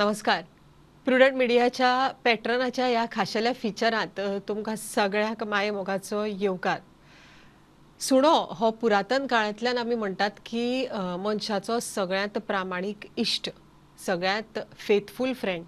नमस्कार. प्रुडंट मिडियाच्या पॅट्रनाच्या ह्या खाशेल्या फिचरांत तुमकां सगळ्यांक माये मोगाचो येवकार. सुणो हो पुरातन काळांतल्यान आमी म्हणटात की मनशाचो सगळ्यांत प्रामाणीक इश्ट, सगळ्यांत फेथफूल फ्रेंड.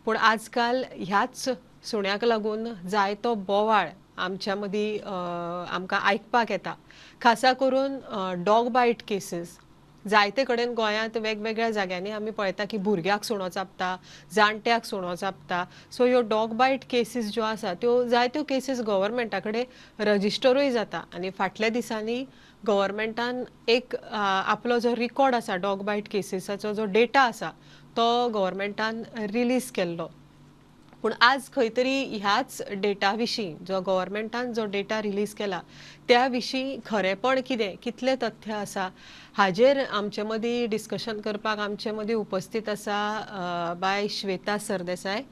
पूण आजकाल ह्याच सुण्याक लागून जायतो बोवाळ आमच्या मदीं आमकां आयकपाक येता. खासा करून डॉग बायट केसीस जायते कडेन गोंयांत वेगवेगळ्या जाग्यांनी आमी पळयता की भुरग्याक सुणो चाबता, जाणट्याक सुणो चाबता. सो ह्यो डॉग बायट केसीस ज्यो आसा त्यो जायत्यो केसीस गव्हर्मेंटा कडेन रजिस्टरूय जाता. आनी फाटल्या दिसांनी गव्हर्मेंटान एक आपलो जो रिकॉर्ड आसा डॉग बायट केसीसाचो जो डेटा आसा तो गव्हर्मेंटान रिलीज केल्लो. पूण आज खंय तरी ह्याच डेटा विशीं जो गव्हर्मेंटान जो डेटा रिलीज केला त्या विशीं खरेपण कितें, कितलें तथ्य आसा हाजेर आमचे मदीं डिस्कशन करपाक आमचे मदीं उपस्थित आसा बाय श्वेता सरदेसाय.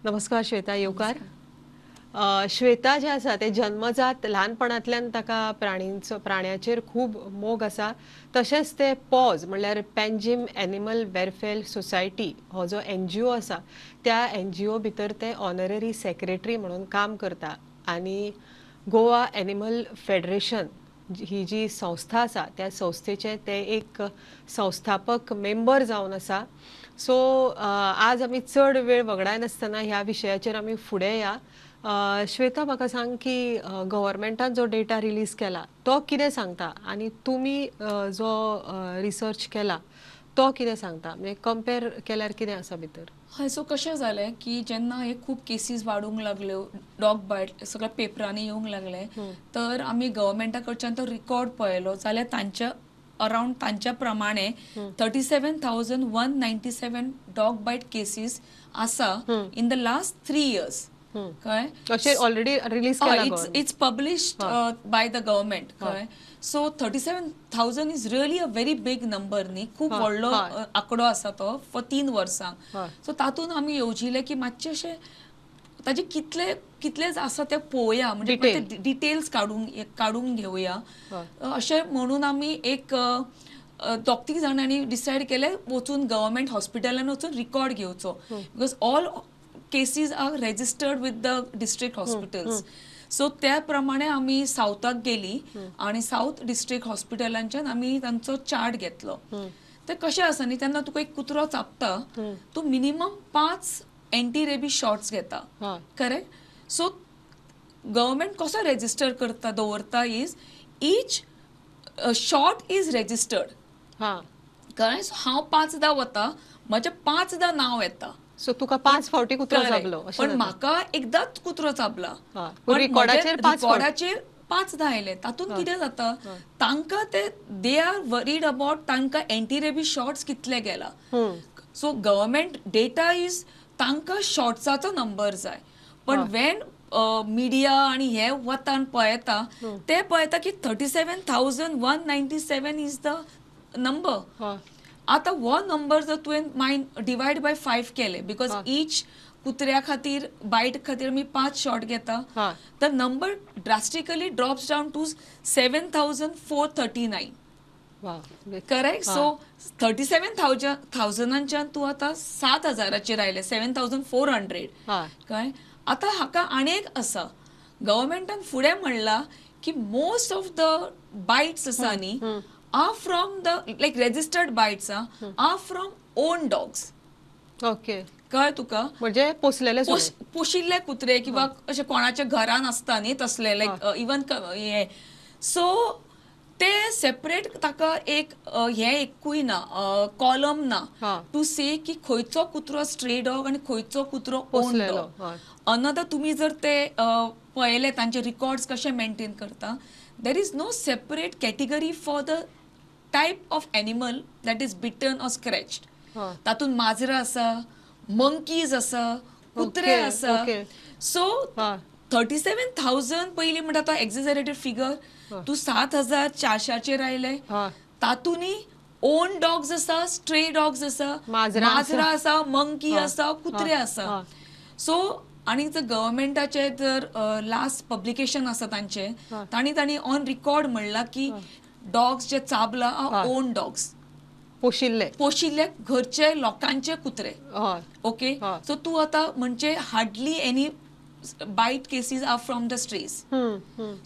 नमस्कार श्वेता, येवकार. श्वेता जें आसा तें जन्मजात ल्हानपणांतल्यान ताका प्राणींचो प्राण्याचेर खूब मोग आसा. तशेंच ते पॉज म्हणल्यार पँजीम एनिमल वेलफेअर सोसायटी हो जो एनजीओ आसा त्या एनजीओ भितर ते ऑनररी सेक्रेटरी म्हणून काम करता. आनी गोवा एनिमल फेडरेशन ही जी संस्था आसा त्या संस्थेचे ते एक संस्थापक मेंबर जावन आसा. सो आज आमी चड वेळ वगडायनासतना ह्या विशयाचेर आमी फुडें या. श्वेता, म्हाका सांग की गव्हर्मेंटान जो डेटा रिलीज केला तो कितें सांगता आनी तुमी जो रिसर्च केला तो कितें सांगता, म्हणजे कंपेर केल्यार कितें आसा भितर? हय, सो कशें जालें की जेन्ना हे खूब केसीस वाडूंक लागल्यो, डॉग बायट सगळ्या पेपरांनी येवंक लागले, तर आमी गव्हर्मेंटा कडच्यान तो रिकॉर्ड पळयलो जाल्यार तांच्या अरावंड तांच्या प्रमाणे 37,197 डॉग बायट केसीस आसा इन the last 3 years. कळ्ळें? अशें ऑलरेडी रिलीज केला, it's published by the government. कळ्ळें? So 37,000 is really a very big number न्ही, खूब व्हडलो आंकडो आसा तो फॉर 3 वर्सांक. सो तातूंत आमी येवजिलें की मातशें अशें ताजे कितले कितलेच आसा ते पळोवया, म्हणजे डिटेल्स काडून घेवया अशें म्हणून आमी एक 2-3 जाणांनी डिसायड केलें वचून गव्हर्मेंट हॉस्पिटलान वचून रिकॉर्ड घेवचो, because all cases are registered with the district hospitals. So त्या प्रमाणे आमी सावथाक गेली आनी सावथ डिस्ट्रिक्ट हॉस्पिटलांच्यान आमी तांचो चार्ट घेतलो. ते कशें आसा न्ही, तेन्ना तुका एक कुत्रो चाबता तूं मिनिमम 5 एंटी रेबीज शॉट्स घेता, करेक्ट? सो गव्हर्मेंट कसो रेजिस्टर करता दवरता is each shot is registered. कळ्ळें? सो हांव 5दा वता, म्हजें 5दा नांव येता. सो तुका 5 फावटी कुत्रो चाबलो, पण म्हाका एकदाच कुत्रो चाबला, रिकॉर्डाचेर 5दा आयले. तातूंत कितें जाता, तांकां ते they are worried about तांकां एंटी रेबीज शॉट्स कितले गेला. सो गव्हर्मेंट डेटा is तांकां शॉट्साचो नंबर जाय, पण when media आनी हे वता आनी पळयता ते पळयता की 37,197 is the number. आतां हो नंबर जर तुवें मायन डिवायड बाय 5 केले, because each कुत्र्या खातीर बायट खातीर आमी 5 शॉट घेता, तर number drastically drops down to 7,439. Correct? So 37,000 तूं आतां 7,000 आयले, 7,400. कळ्ळें? आतां हाका आनी एक आसा, गव्हर्मेंटान फुडें म्हणलां की मोस्ट ऑफ the बायट्स आसा न्ही are from the like registered bites are from own dogs. Okay, कळ्ळें तुका? म्हणजे पोसलेले पोशिल्ले कुत्रे किंवा अशे कोणाच्या घरान आसता न्ही तसले, लायक इवन हे. सो ते सेपरेट ताका एक हे एकूय ना, कॉलम ना टू से की खंयचो कुत्रो स्ट्रे डॉग आनी खंयचो कुत्रो ओन डॉग. अनदर तुमी जर ते पळयले तांचे रिकॉर्ड्स कशे मेंटेन करता, there is no separate category for the type of animal that is bitten or scratched. तातूंत माजरां आसा, मंकीज आसा, कुत्रे आसा. सो 37,000 पयलीं म्हणटा तो एक्झेजरेटेड फिगर, तूं 7,400 आयले. तातूंतय ओन डॉग्स आसा, स्ट्रे डॉग्स आसा, माजरां आसा, मंकी आसा, कुत्रे आसा. सो आनी जर गव्हर्मेंटाचे जर लास्ट पब्लिकेशन आसा तांचे, तांणी तांणी ऑन रिकॉर्ड म्हणलां की डॉग्स जे चाबला are own dogs. पोशिल्ले पोशिल्ले घरचे लोकांचे कुत्रे. ओके, सो तूं आतां म्हणजे hardly any bite cases are from the strays.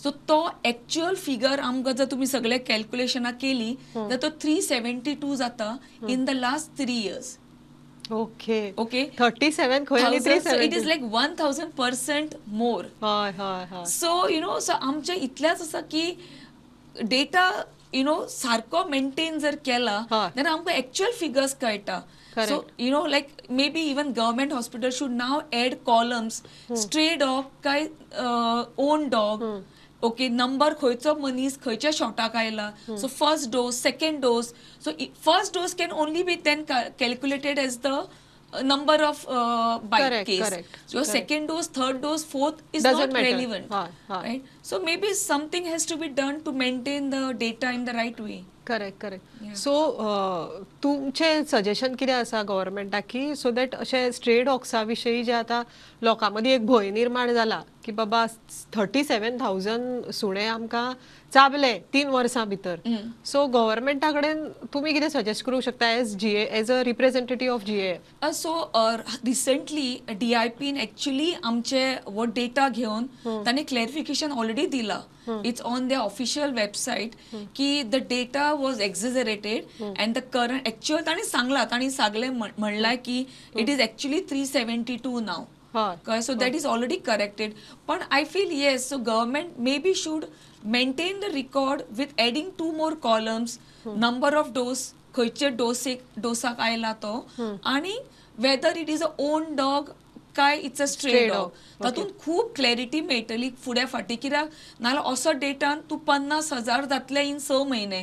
So तो एक्च्युअल फिगर आमकां जर तुमी सगळे कॅल्क्युलेशनां केली जाल्यार तो 372 जाता in the last 3 years. Okay okay, 37 खंय आनी 372, it is like 1000% more. हय हय हय. सो you know, सो आमचें इतलेंच आसा की डेटा you know सारको मेंटेन जर केला जाल्यार आमकां एक्च्युअल फिगर्स कळटा. So you know, like maybe even government hospital should now add columns, stray dog काय own dog, okay, number खंयचो मनीस खंयच्या शॉटाक आयला, so first dose, second dose. So first dose can only be then calculated as the number of bite case. So second dose, third dose, fourth is not relevant, right? So maybe something has to be done to maintain the data in the right way. Correct correct. So तुमचें suggestion कितें आसा गव्हर्मेंटाक की so that अशें stray डॉग्सा विशयी जे आतां लोकां मदीं एक भंय निर्माण जाला की बाबा 37,000 सुणे आमकां चाबले 3 वर्सां भितर, सो गव्हर्मेंटा कडेन तुमी कितें सजेस्ट करूंक शकता as GA, as a representative of GAF? So recently DIP actually आमचे हो डेटा घेवन तांणी क्लॅरिफिकेशन ऑलरेडी दिला. It's on their official website की the data was exaggerated and the current actual तांणी सांगला, तांणी सगळें म्हणलां की it is actually 372 now. So that is already corrected. पण I feel yes, so government maybe should maintain the record with adding 2 more columns, number of dose, खंयचे डोसेक डोसाक आयला तो, आनी whether it is a own dog काय it's a stray dog. तातूंत खूब clarity मेळटली फुडें फाटीं, कित्याक नाजाल्यार असो डेटान तूं 50,000 जातले इन 6 म्हयने,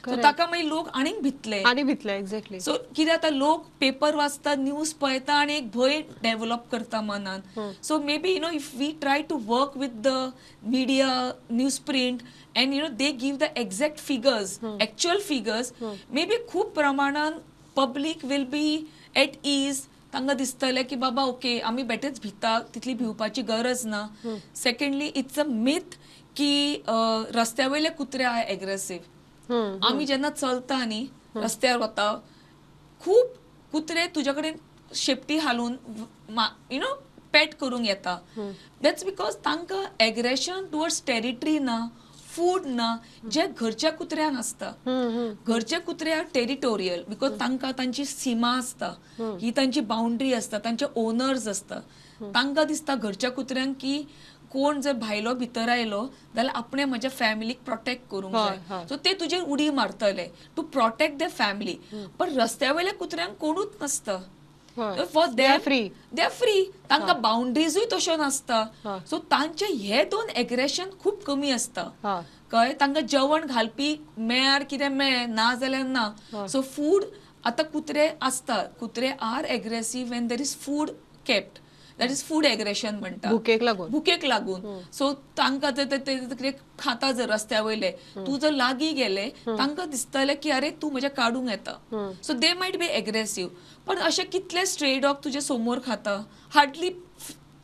सो ताका मागीर लोक आनीक भितले, आनी भितले. एक्झॅक्टली. सो कितें जाता, लोक पेपर वाचता, न्यूज पळयता आनी एक भंय डेव्हलप करता मनान. So maybe you know if we try to work with the media, news print and you know they give the exact figures, actual figures, maybe खूब प्रमाणान public will be at ease. तांकां दिसतलें की बाबा okay, आमी बेटेच भिता, तितली भिवपाची गरज ना. सेकंडली, it's a myth की रस्त्या वयले कुत्रे are aggressive. आमी जेन्ना चलता न्ही रस्त्यार वता, खूब कुत्रे तुज्या कडेन शेपटी हालून you know पेट करूंक येता. That's because तांकां एग्रेशन टुवर्ड्स टेरिटरी ना, फूड ना, जे घरच्या कुत्र्यांक आसता. घरचे कुत्रे are territorial because तांकां तांची सीमा आसता, ही तांची बाउंड्री आसता, तांचे ओनर्स आसता. तांकां दिसता घरच्या कुत्र्यांक की कोण जर भायलो भितर आयलो जाल्यार आपणे म्हज्या फॅमिलीक प्रोटेक्ट करूंक जाय, सो ते तुजेर उडी मारतले टू प्रोटेक्ट the family. पण रस्त्या वयल्या कुत्र्यांक कोणूच नासता, for they are free, they are free, तांकां बाउंड्रीजूय तश्यो नासता. सो तांचे हे 2 एग्रेशन खूब कमी आसता. कळ्ळें, तांकां जेवण घालपी मेळ्ळ्यार कितें मेळ्ळें, ना जाल्यार ना. सो फूड आतां कुत्रे आसता, कुत्रे are aggressive when there is food kept, that is food aggression म्हणटा, भुकेक लागून, भुकेक लागून. सो तांकां जर ते कितें खाता जर रस्त्या वयले, तूं जर लागीं गेले तांकां दिसतलें की अरे तूं म्हज्या काडूंक येता, so they might be aggressive. पण अशे कितले स्ट्रे डॉग तुजे समोर खाता, hardly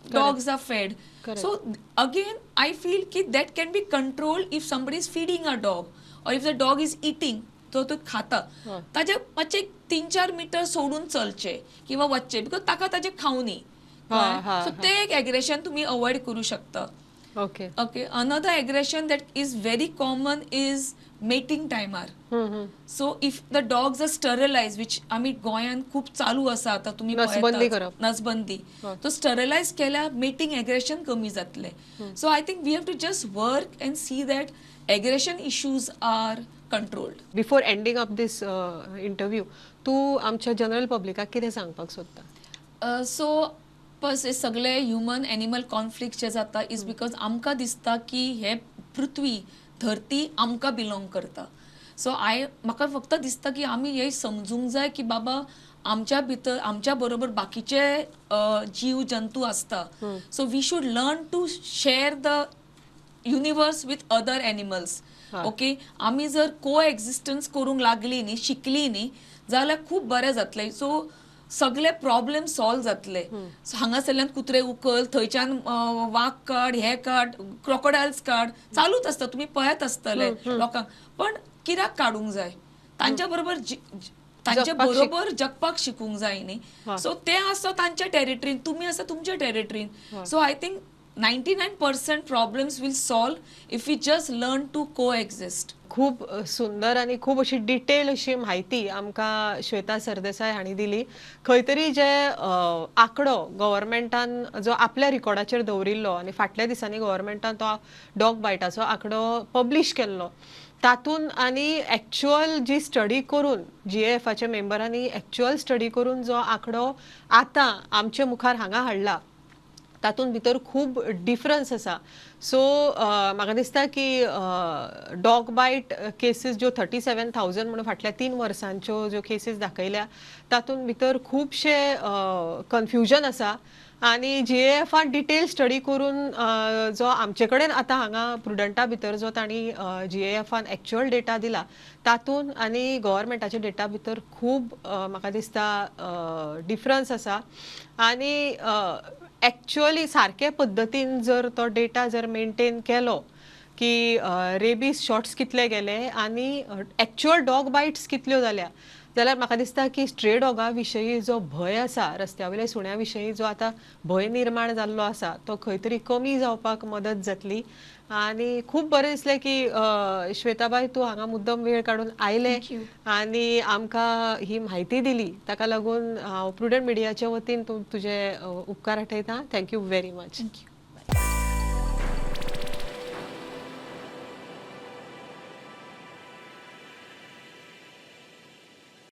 dogs are fed. So again I feel की that can be controlled if somebody is feeding a dog or if the dog is eating, तो तो खाता ताजे मातशे 3-4 मिटर सोडून चलचे किंवा वचचे, because ताका ताजे खावनी. सो ते एक एग्रेशन तुमी अवॉइड करू शकता. Okay okay. Another aggression that is very common is mating टायमार. So if the dogs are sterilize, which आमी गोंयांत खूब चालू आसा आतां, तुमी नसबंदी करप, नसबंदी, तो स्टरलायज केल्यार मेटींग एग्रेशन कमी जातलें. So I think we have to just work and see that aggression issues are controlled. Before ending up this interview, तूं आमच्या जनरल पब्लिकाक कितें सांगपाक सोदता? सो पस हे सगळे ह्युमन एनिमल कॉन्फ्लिक्ट जे जाता is because आमकां दिसता की हे पृथ्वी धरती आमकां बिलोंग करता. सो I म्हाका फक्त दिसता की आमी हे समजूंक जाय की बाबा आमच्या भितर आमच्या बरोबर बाकीचे जीव जंतू आसता. So we should learn to share the universe with other animals. Okay, आमी जर को एक्झिस्टन्स करूंक लागली न्ही, शिकली न्ही जाल्यार खूब बरें जातलें. सो सगळे प्रॉब्लेम सॉल्व जातले. हांगासरल्यान कुत्रे उखल, थंयच्यान वाग काड, हे काड, क्रोकोडायल्स काड, चालूच आसता, तुमी पळयत आसतले लोकांक. पण कित्याक काडूंक जाय, तांच्या बरोबर तांचे बरोबर जगपाक शिकूंक जाय न्ही. सो ते आसा तांच्या टेरिटरीन, तुमी आसा तुमच्या टेरिटरीन. So I think 99% problems will solve if we just learn to coexist. खूब सुंदर आनी खूब अशी डिटेल अशी म्हायती आमकां श्वेता सरदेसाय हांणी दिली. खंय तरी जे आंकडो गव्हर्मेंटान जो आपल्या रिकॉर्डाचेर दवरिल्लो आनी फाटल्या दिसांनी गव्हर्मेंटान तो डॉग बायटाचो आंकडो पब्लीश केल्लो तातूंत आनी एक्चुअल जी स्टडी करून जीएएफाच्या मेंबरांनी एक्चुअल स्टडी करून जो आंकडो आतां आमचे मुखार हांगा हाडला तातूंत भितर खूब डिफरन्स आसा. सो म्हाका दिसता की डॉग बायट केसीस ज्यो 37,000 म्हणून फाटल्या 3 वर्सांच्यो ज्यो केसीस दाखयल्या तातूंत भितर खुबशे कन्फ्युजन आसा आनी जीएएफान डिटेल स्टडी करून जो आमचे कडेन आतां हांगा प्रुडंटा भितर जो तांणी जीएएफान एक्चुअल डेटा दिला तातूंत आनी गव्हर्मेंटाच्या डेटा भितर खूब म्हाका दिसता डिफरन्स आसा. आनी एक्चुअली सारके पद्दतीन जर तो डेटा जर मेंटेन केलो की रेबीज शॉट्स कितले गेले आनी एक्चुअल डॉग बायट्स कितल्यो जाल्या जाल्यार म्हाका दिसता की स्ट्रे डॉगा विशयी जो भंय आसा, रस्त्या वयल्या सुण्या विशयी जो आतां भंय निर्माण जाल्लो आसा तो खंय तरी कमी जावपाक मदत जातली. आनी खूब बरें दिसलें की श्वेताबाय तूं हांगा मुद्दम वेळ काडून आयलें आनी आमकां ही म्हायती दिली. ताका लागून हांव प्रुडंट मिडियाच्या वतीन तुजे उपकार आठयता. Thank you very much. Thank you.